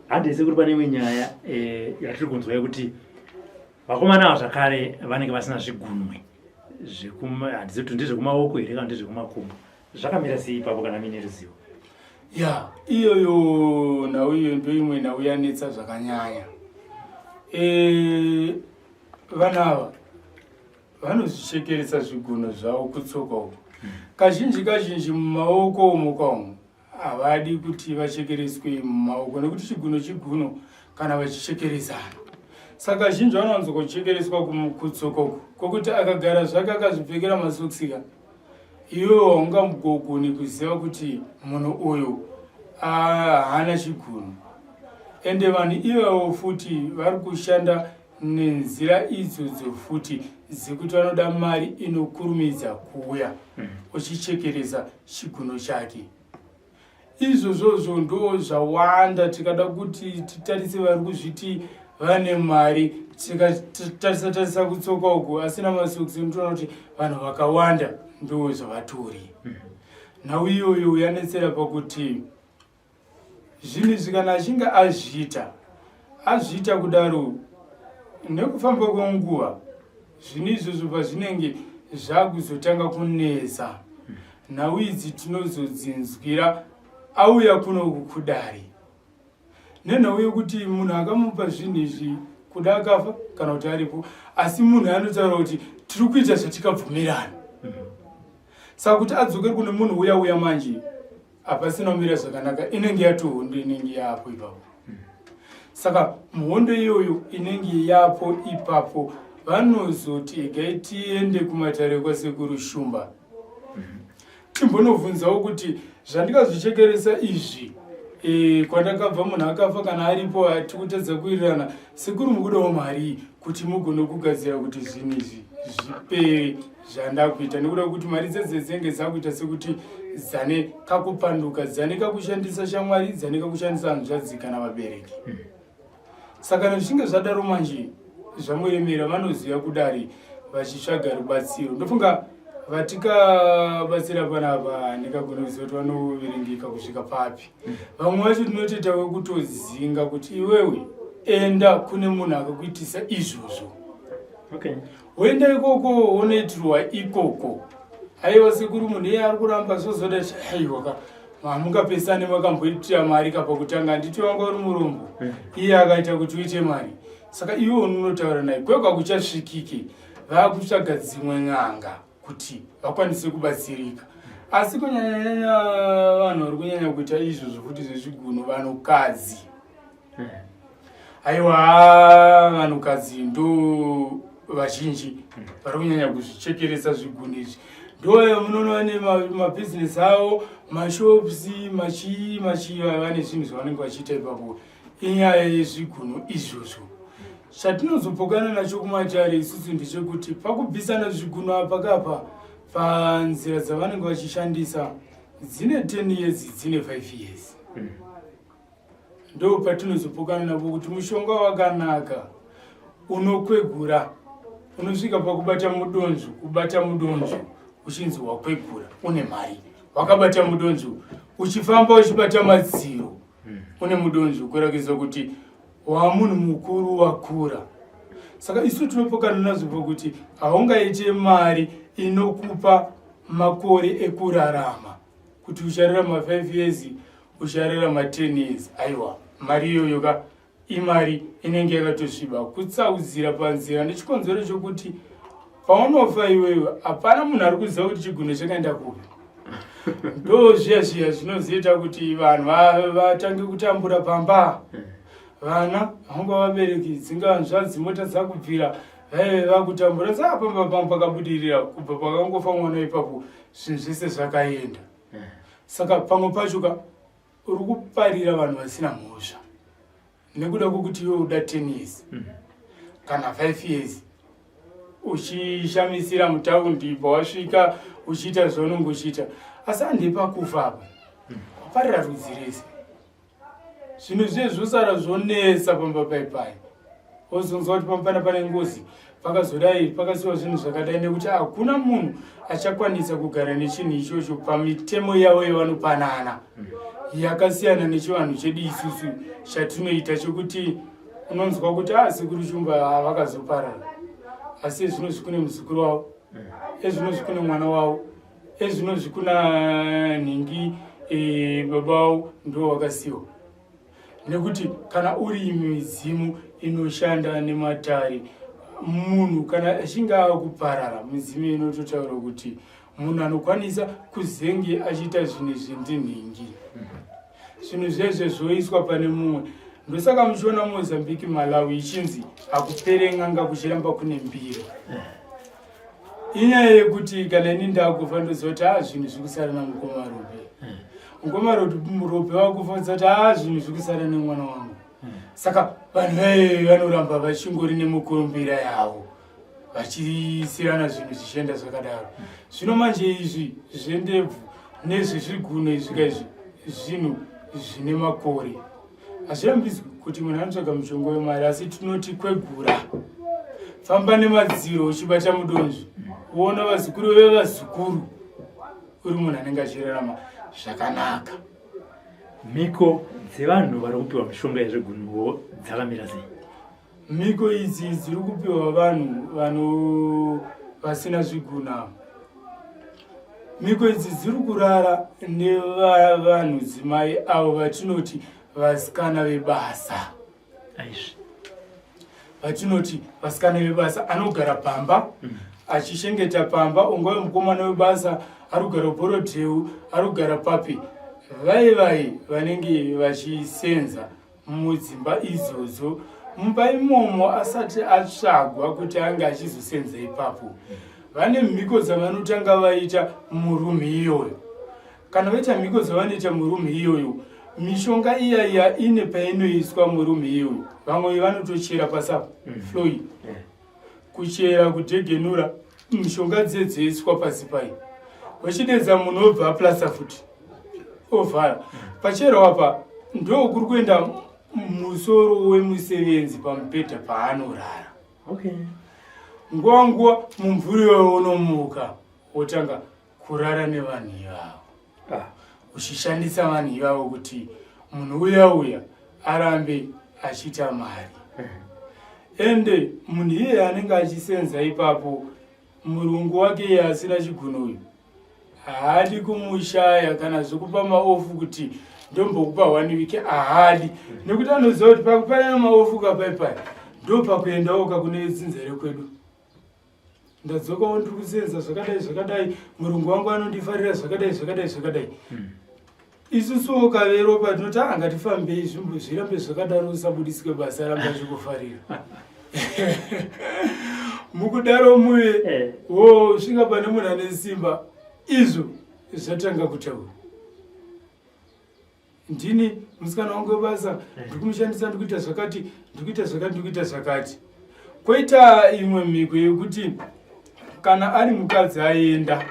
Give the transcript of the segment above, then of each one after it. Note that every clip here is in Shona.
Handisi kuti pane imwe nyaya eh, yatiri kunzwa yekuti vakomana ava zvakare vanenge vasina zvigunwe handisi kuti ndezvekumaoko here kana ndezvekumakumbo zvakamira sei ipapo kana muine ruzivo ya iyoyo nhau iyo ndoimwe nhau yanetsa zvakanyanya e, vana ava vanozvichekeresa zvigunwe zvavo kutsoka uko kazhinji kazhinji mumaoko umo kaumu Havadi kuti vachekereswe mumaoko nekuti chiguno chiguno kana vachichekeresana. Saka kazhinji vanowanzo kuchekereswa kutsoka uku kwokuti akagara zvake akazvipfekera masokisi ka iwewe haungamugogoni kuziva kuti munhu uyu haana chiguno. Ende vanhu ivavo futi vari kushanda nenzira idzodzo futi dzekuti vanoda mari inokurumidza kuuya uchichekeresa chiguno chake izvozvozvo ndo zvawanda tikada kuti titarise vari kuzviti vane mari tikatarisa tarisa kutsoka uku asina masokisi unotoona kuti vanhu vakawanda ndo zvavatori nhau iyoyo yanetsera pakuti Zvinhu izvi kana achinge azviita, azviita kudaro nekufamba kwenguva zvinhu izvozvo pazvinenge zvakuzotanga kunetsa nhau idzi tinozodzinzwira auya kunoku kudare nenhau yekuti munhu akamupa zvinhu izvi kuda akafa kana kuti aripo asi munhu anotaura kuti tiri kuita zvatikabvumirana saka kuti adzokere kune munhu uya uya manje hapasina kumira zvakanaka inenge yatohondo inenge yapo ipapo saka muhondo iyoyo inenge yapo ipapo vanozoti egai tiende kumatare kwasekuru shumba timbonobvunzawo kuti zvandikazvichekeresa izvi e, kwandakabva munhu akafa kana aripo hatikutadza kuwirirana sekuru mukudawo mari kuti mugone kugadzira kuti zvinhu izvi zvipere zvandakuita nekuda kwekuti mari dzedze dzinenge dzakuita sekuti dzane kakupanduka dzane kakushandisa shamwari dzane kakushandisa hanzvadzi kana vabereki saka kana zvichinge zvadaro manje zvamuremera vanoziva kudari vachitsvaga rubatsiro ndofunga vatikabatsira panapa ndingagona kuziva kuti vanoverengeka kusvika papi vamwe vacho tinotoita wekutozinga kuti iwewe enda kune munhu akakuitisa izvozvo okay. Woenda ikoko wonoitirwa ikoko. Haiwa sekuru munhu iye ari kuramba zvozoda haiwa ka hamungapesane makamboitira mari ka pakutanga handiti wanga uri murombo eh. iye akaita kuti uite mari saka iwe unonotaura naye kwega kuchasvikike vakutsvaga dzimwe n'anga kuti vakwanise kubatsirika asi kunyanyanyanya vanhu vari kunyanya kuita izvozvo futi zvezviguno vanhukadzi Aiwa vanhukadzi ndo vazhinji vari kunyanya kuzvichekeresa zvigunhu izvi ndo munoona vane mabhizinesi avo mashops machii machii vane zvinhu zvavanenge vachiita ipapo inyaya yezvigunhu izvozvo chatinozopokana nacho kumatare isusu ndechekuti pakubvisana zvigunhu apa kapa panzira dzavanenge vachishandisa dzine 10 years dzine 5 years mm. Ndopatinozopokana napo kuti mushonga wakanaka unokwegura unosvika pakubata mudonzvo kubata mudonzvo uchinzi wakwegura une mari wakabata mudonzvo uchifamba uchibata madziro hmm. une mudonzvo kurakidza kuti wamunhu mukuru wakura saka isu tinopokana nazvo pakuti haungaite mari inokupa makore ekurarama kuti uchararama 5 years uchararama 10 years aiwa mari iyoyo ka imari inenge yakatosviba kutsaudzira panzira nechikonzero chokuti paunofa iwewe hapana munhu ari kuziva kuti chigunwe chakaenda kupi ndo zviya zviya zvinozoita kuti vanhu vatange kutambura pamba vana vanga vabereki dzinga hanzvadzi mota dzakubvira vaive vakutambura dzakapamba pamba pakabudirira kubva pakangofa mwana ipapo zvinhu zvese zvakaenda saka pamwe pacho ka uri kuparira vanhu vasina mhosva nekuda kwekuti iwe uda 10 years mm. kana 5 years uchishamisira mutaundi pawasvika uchiita zvaunenge uchiita asi handipakufa apa mm. waparira rudzi rese zvinhu zviye zvosara zvonetsa pamba paipai wozonzwa kuti pamupana pane ngozi Pakazodai pakasiwa zvinhu zvakadai nekuti hakuna munhu achakwanisa kugara nechinhu ichocho pamitemo yavo yavanopanana yakasiyana nechivanhu chedu isusu chatinoita chekuti unonzwa kuti a ah, sekuru Shumba vakazoparara, asi ezvinozvi kune muzukuru wavo, ezvinozvi kune mwana wavo, ezvinozvi kuna nhingi e, baba wavo ndo wakasiwa. Nekuti kana uri midzimu inoshanda nematare, munhu kana achinge akuparara, midzimu inototaura kuti munhu anokwanisa kuzenge achiita zvinhu izvi ndinhingi, zvinhu zvezve zvoiswa pane mumwe. Ndosaka muchiona Mozambique, Malawi ichinzi hakupere n'anga, kuchiramba kune mbiri. Inyaya yekuti kana ini ndakufa, ndoziva kuti a zvinhu zviri kusara namukoma Robe. Mukoma Robe wakufa, ndoziva kuti a zvinhu zviri kusara nemwana wangu. Saka vanhu vaye vanoramba vachingori nemukurumbira yavo, vachisiyana zvinhu zvichienda zvakadaro. Zvino manje izvi zvendebvu nezvezviguno izvi kaizvi zvinhu zvine makore. Hazvirambidzwi kuti munhu anotsvaga mushonga wemari, asi tinoti kwegura, famba nemadziro uchibata mudonzvo, woona vazukuru vevazukuru, uri munhu anenge achirarama zvakanaka. Mhiko dzevanhu vari kupiwa mishonga yezvigunuwo dzakamira sei? Mhiko idzi dziri kupiwa vanhu vano vasina zviguna, mhiko idzi dziri kurara nevanhu dzimai avo vatinoti vasikana vebasa. Aizvi. Vatinoti vasikana vebasa anogara pamba achichengeta pamba, ungave mukomana webasa ari kugara Borodheu, ari kugara papi, vai vai vanenge vachisenza mudzimba idzodzo mumba imomo asati atsvagwa kuti ange achizosenza ipapo, vane mhiko dzavanotanga vaita murumu iyoyo. Kana vaita mhiko dzavanoita murumu iyoyo, mishonga iya iya ine painoiswa murumu iyoyo. Vamwe vanotochera pasapo floor, kuchera, kudhegenura, mishonga dziye dzoiswa pasi pai. Vachidedza munhu, obva aplasta futi, ovhara pachero apa. Ndo kuri kuenda musoro wemusevenzi pamubhedha paanorara. Nguva nguva mumvuri iyoyo unomuka wotanga kurara nevanhu ivavo, uchishandisa vanhu ivavo kuti munhu uya uya arambe achiita mari. Ende munhu iyeye anenge achisenza ipapo, murungu wake iye asina chiguno uyu haadi kumushaya kana zvekupa maoff kuti ndombokupa one week, haadi, nekuti anoziva kuti pakupanana maoff kapaipai ndo pakuendawo kakune dzinza rekwedu. Ndadzokawo, ndiri kusenza zvakadai zvakadai, murungu wangu anondifarira zvakadai zvakadai zvakadai. Isusuwo kavero patinoti a ngatifambei, zvirambe zvakadaro, usabudiswe basa, ramba achikufarira. Mukudaro muye wosvika pane munhu ane simba, izvo zvatanga kutaura, ndini musikana wangu webasa, ndiri kumushandisa, ndiri kuita zvakati, ndiri kuita zvakati, ndiri kuita zvakati. Kwoita imwe mhiko yekuti kana ari mukadzi aenda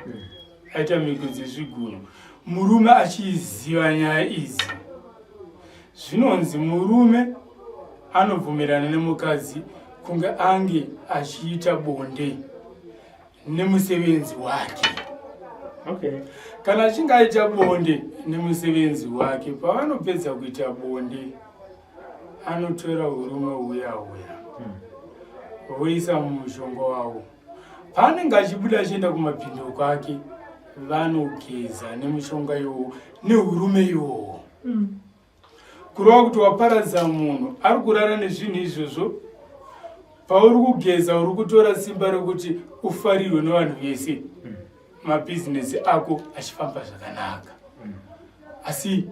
aita mhiko dzezviguno, murume achiziva nyaya idzi, zvinonzi murume anobvumirana nemukadzi kunge ange achiita bonde nemusevenzi wake. Kana achinge aita bonde nemusevenzi wake, pavanopedza kuita bonde, anotora urume huya huya voisa mumushonga wavo. Paanenge achibuda achienda kumapindiro kwake, vanogeza nemushonga iwowo neurume iwowo. Kureva kuti waparadza munhu ari kurara nezvinhu izvozvo. Pauri kugeza, uri kutora simba rekuti ufarirwe nevanhu vese, mabhizinesi ako achifamba zvakanaka. Asi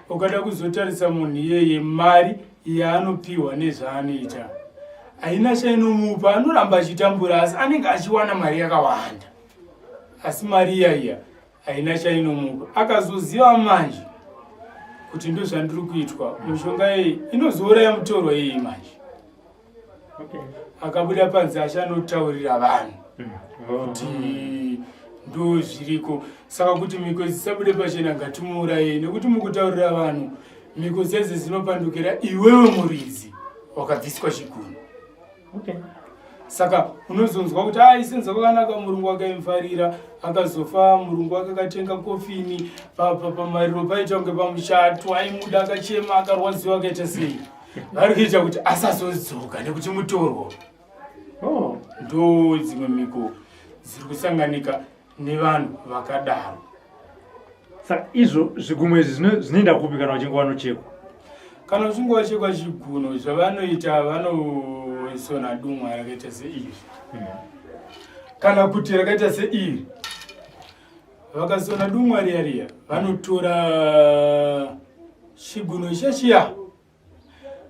ukada kuzotarisa munhu iyeye, mari yaanopiwa nezvaanoita haina chainomupa. Anoramba achitambura, asi anenge achiwana mari yakawanda, asi mari iya iya haina chainomupa. Akazoziva manje kuti ndozvandiri kuitwa, mishonga iyi inozouraya mutorwa iyi manje. Akabuda panze achanotaurira vanhu kuti ndo zviriko. Saka kuti mhiko dzisabude pachena, ngatimuurayei, nekuti mukutaurira vanhu mhiko dzedze dzinopandukira iwewe muridzi wakabviswa chiguno. Saka unozonzwa kuti ah, isenza kwakanaka, murungu akaimufarira, akazofa murungu wake akatenga kofini pamariro paita kunge pamuchato, aimuda akachema akarwadziwa akaita sei. Vari kuita kuti asazodzoka nekuti mutorwa. Oh. Ndo dzimwe mhiko dziri kusanganika nevanhu vakadaro. Saka izvo zvigumwe izvi zvinoenda kupi kana vachinge vanochekwa? Kana uchinge wachekwa chiguno, zvavanoita vanosona dumwa rakaita seiri Kana kuti rakaita seiri. Vakasona dumwa riya riya, vanotora chiguno chiya chiya.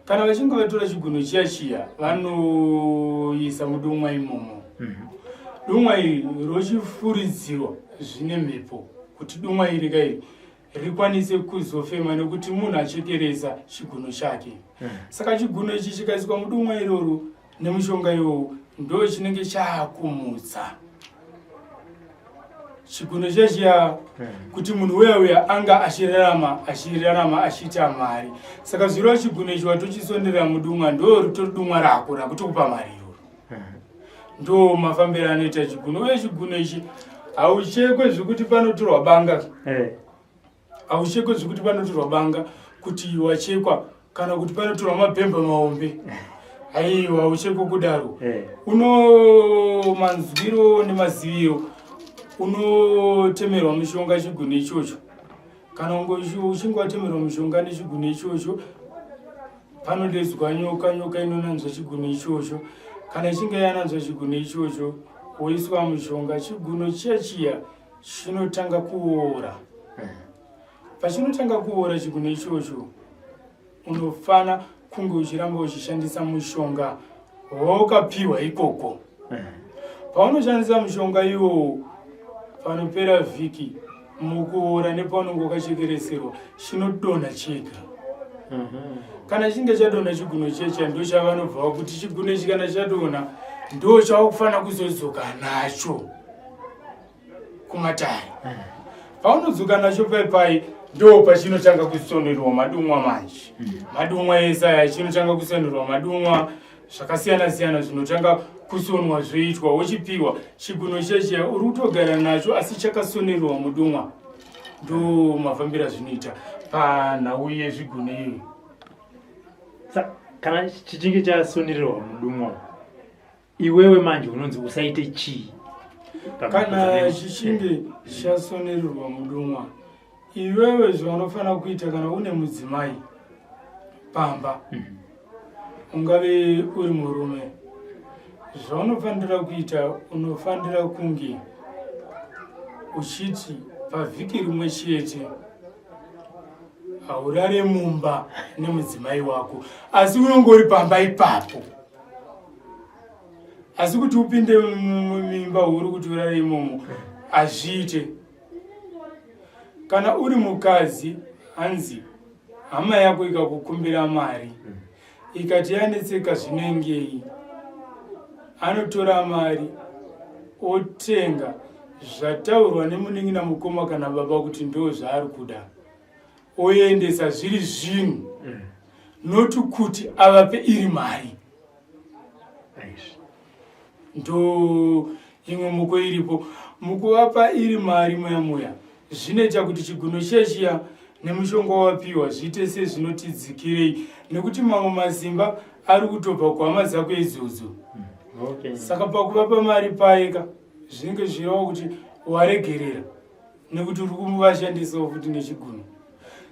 Kana vachinge vatora chiguno chiya chiya, vanoisa mudumwa imomo. Dumwa iri rochifuridzirwa zvine mhepo kuti dumwa iri kairi rikwanise kuzofema nekuti munhu achekeresa chiguno chake. Saka chiguno ichi chikaiswa mudumwa iroro nemushonga iwowo, ndo chinenge chaakumutsa chiguno chechiya kuti munhu uya uya anga achirarama achirarama achiita mari. Saka zviro chiguno ichi watochisonderera mudumwa, ndo ritori dumwa rako rakutokupa mari iroro. Ndo mafambiro anoita chiguno. Uye chiguno ichi hauchekwe zvekuti panotorwa banga. Hauchekwe zvekuti panotorwa banga kuti wachekwa, kana kuti panotorwa mabhemba mahombe. Aiwa, hauchekwe kudaro. Uno manzwiro nemaziviro, unotemerwa mushonga chiguno ichocho. Kana uchinge watemerwa mushonga nechiguno ichocho, panodedzwa nyoka, nyoka inonanzva chiguno ichocho. Kana ichinge yananzva chiguno ichocho, woiswa mushonga, chiguno chiya chiya chinotanga kuora. Pachinotanga kuora chiguno ichocho, unofana kunge uchiramba uchishandisa mushonga waukapiwa ikoko. Paunoshandisa mushonga iwowo, panopera vhiki, mukuora nepaunenge wakachekereserwa chinodonha chega. Kana chinge chadonha chiguno checha, ndo chavanobva kuti chiguno ichi kana chadonha ndo chawakufanira kuzodzoka nacho kumatare. Paunodzoka nacho paipai, ndo pachinotanga kusonerwa madumwa manje. Madumwa ese aya chinotanga kusonerwa madumwa zvakasiyana siyana, zvinotanga kusonwa zvoitwa, wochipiwa chiguno chechiya uri kutogara nacho asi chakasonerwa mudumwa. Ndo mafambiro azvinoita panhau yezviguno iyo. Kana chichinge chasonererwa mudumwa, iwewe manje unonzi usaite chii? Kana chichinge chasonererwa mudumwa, iwewe zvaunofanira kuita kana une mudzimai pamba, ungave uri murume, zvaunofanira kuita, unofanira kunge uchiti pavhiki rimwe chete haurare mumba nemudzimai wako, asi unonge uri pamba ipapo. Asi kuti upinde mumimba huru kuti urare imomo hazviite. Kana uri mukadzi, hanzi hama yako ikakukumbira mari, ikati yanetseka zvinengei, anotora mari otenga zvataurwa nemunin'ina, mukoma kana baba kuti ndo zvaari kuda, oendesa zviri zvinhu, noti kuti avape iri mari. Ndo imwe muko iripo mukuvapa iri mari muya muya, zvinoita kuti chiguno chechiya nemushonga wapiwa zviite sezvinotidzikirei, nekuti mamwe masimba ari kutobva kuhama dzako idzodzo. Saka pakuvapa mari paika zvinenge zvireva kuti waregerera nekuti uri kuvashandisawo futi nechiguno.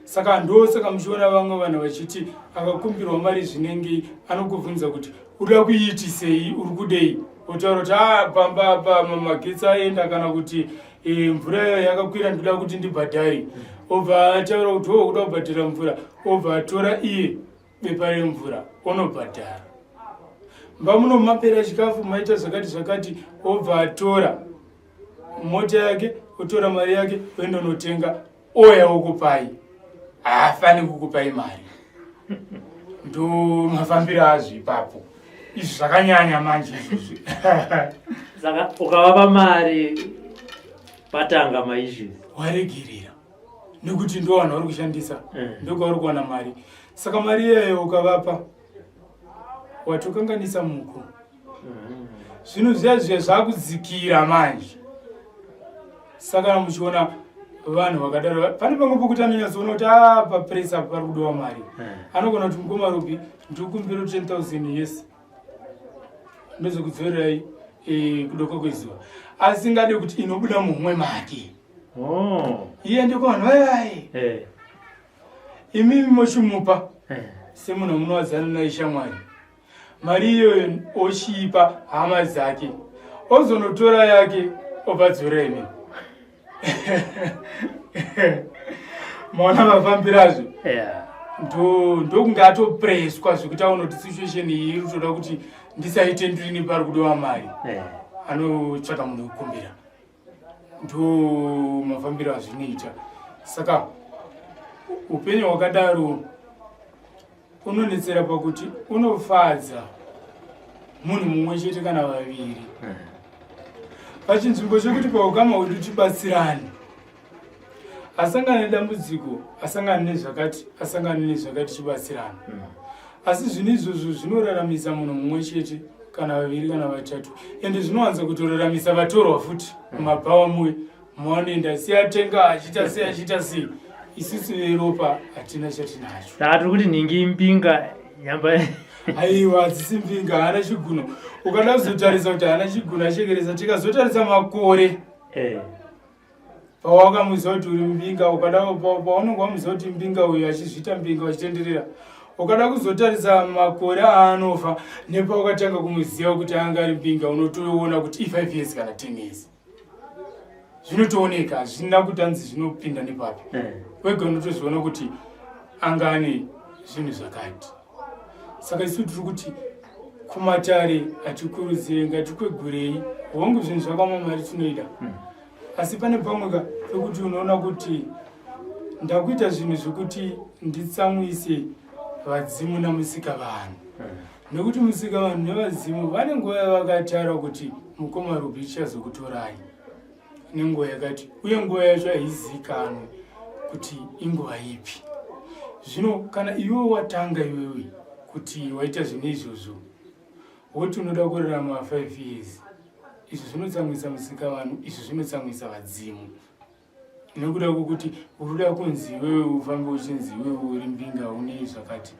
Saka ndosaka muchiona vamwe vanhu vachiti akakumbirwa mari zvinengei, anokubvunza kuti uda kuiitisei, uri kudei, otaura kuti a pamba apa magetsi aenda, kana kuti mvura iyo yakakwira, ndoda kuti ndibhadhare. Obva ataura kuti o kuda kubhadhara mvura, obva atora iye bepa remvura onobhadhara. Mba muno mapera chikafu, maita zvakati zvakati, obva atora mota yake, otora mari yake, oenda unotenga, oya okupai. Haafani kukupai mari. Ndo mafambiro azvo ipapo. Izvi zvakanyanya manje izvozvi. Saka ukavapa mari patanga maissues. Waregerera nekuti ndo vanhu vari kushandisa, ndokwavari kuwana mari. Saka mari iyayo ukavapa, watokanganisa muko. Zvinhu zviya zviya zvakudzikira manje. Saka muchiona vanhu vakadaro pane pamwe pokuti anonyatsoona kuti a ah, papress apo pari kudiwa mari. Anogona kuti mukoma Rubi ndikukumbira 10000 yes ndozokudzorerai eh, kudoka kwezuva asingade kuti inobuda muhomwe make. Oh. Iye ndikuvanhu vayai. Eh. Imimi mochimupa eh. semunhu amunowadzana naye shamwari mari iyoyo ochiipa hama dzake ozonotora yake obva dzora imi maona mafambirazvo yeah. ndokunge atopreswa zvekuti aona kuti situation iyi iri kutoda kuti ndisaite ndirini pari kudiwa mari yeah. Anotsvaka munhu wekukumbira. Ndo mafambiro azvinoita. Saka upenyu hwakadaro unonetsera pakuti unofadza munhu mumwe chete kana vaviri pachinzvimbo chekuti paukama hwedu tibatsirane. Asangana nedambudziko, asangana nezvakati, asangana nezvakati, chibatsirana. Asi zvinhu izvozvo zvinoraramisa munhu mumwe chete kana vaviri kana vatatu, ende zvinowanza kutoraramisa vatorwa futi mumabhawa muye mavanoenda, siyatenga achiita sei achiita sei, isusu veropa hatina chatinacho. Saka tiri kuti nhingi mbinga nyamba? Aiwa, hadzisi mbinga, haana chiguno. Ukada kuzotarisa kuti haana chiguno achekeresa, tikazotarisa makore pawakamuziva kuti uri mbinga, ukada paunenge wamuziva kuti mbinga uyu achizviita mbinga uchitenderera, ukada kuzotarisa makore aanofa nepaukatanga kumuziva kuti anga ari mbinga, unotoona kuti i5 years kana 10 years zvinotooneka. Hazvina kuti anzi zvinopinda nepapi. Wega unotoziona kuti anga ane zvinhu zvakati. Saka isu tiri kuti kumatare hatikurudzire, ngatikwegurei. Hongu, zvinhu zvakaoma, mari tinoida, asi pane pamwe ka pekuti unoona kuti ndakuita zvinhu zvekuti nditsamwise vadzimu namusika vanhu, nekuti musika vanhu nevadzimu vane nguva yavakatara kuti mukoma Rubi ichazokutorai nenguva yakati, uye nguva yacho haizikanwe kuti inguva ipi. Zvino kana iwe watanga iwewe kuti waita zvinhu izvozvo, woti unoda kurarama 5 years, izvi zvinotsamwisa musika vanhu, izvi zvinotsamwisa vadzimu, nekuda kwokuti uri kuda kunzi iwewe ufambe uchinzi iwewe uri mbinga, une zvakati.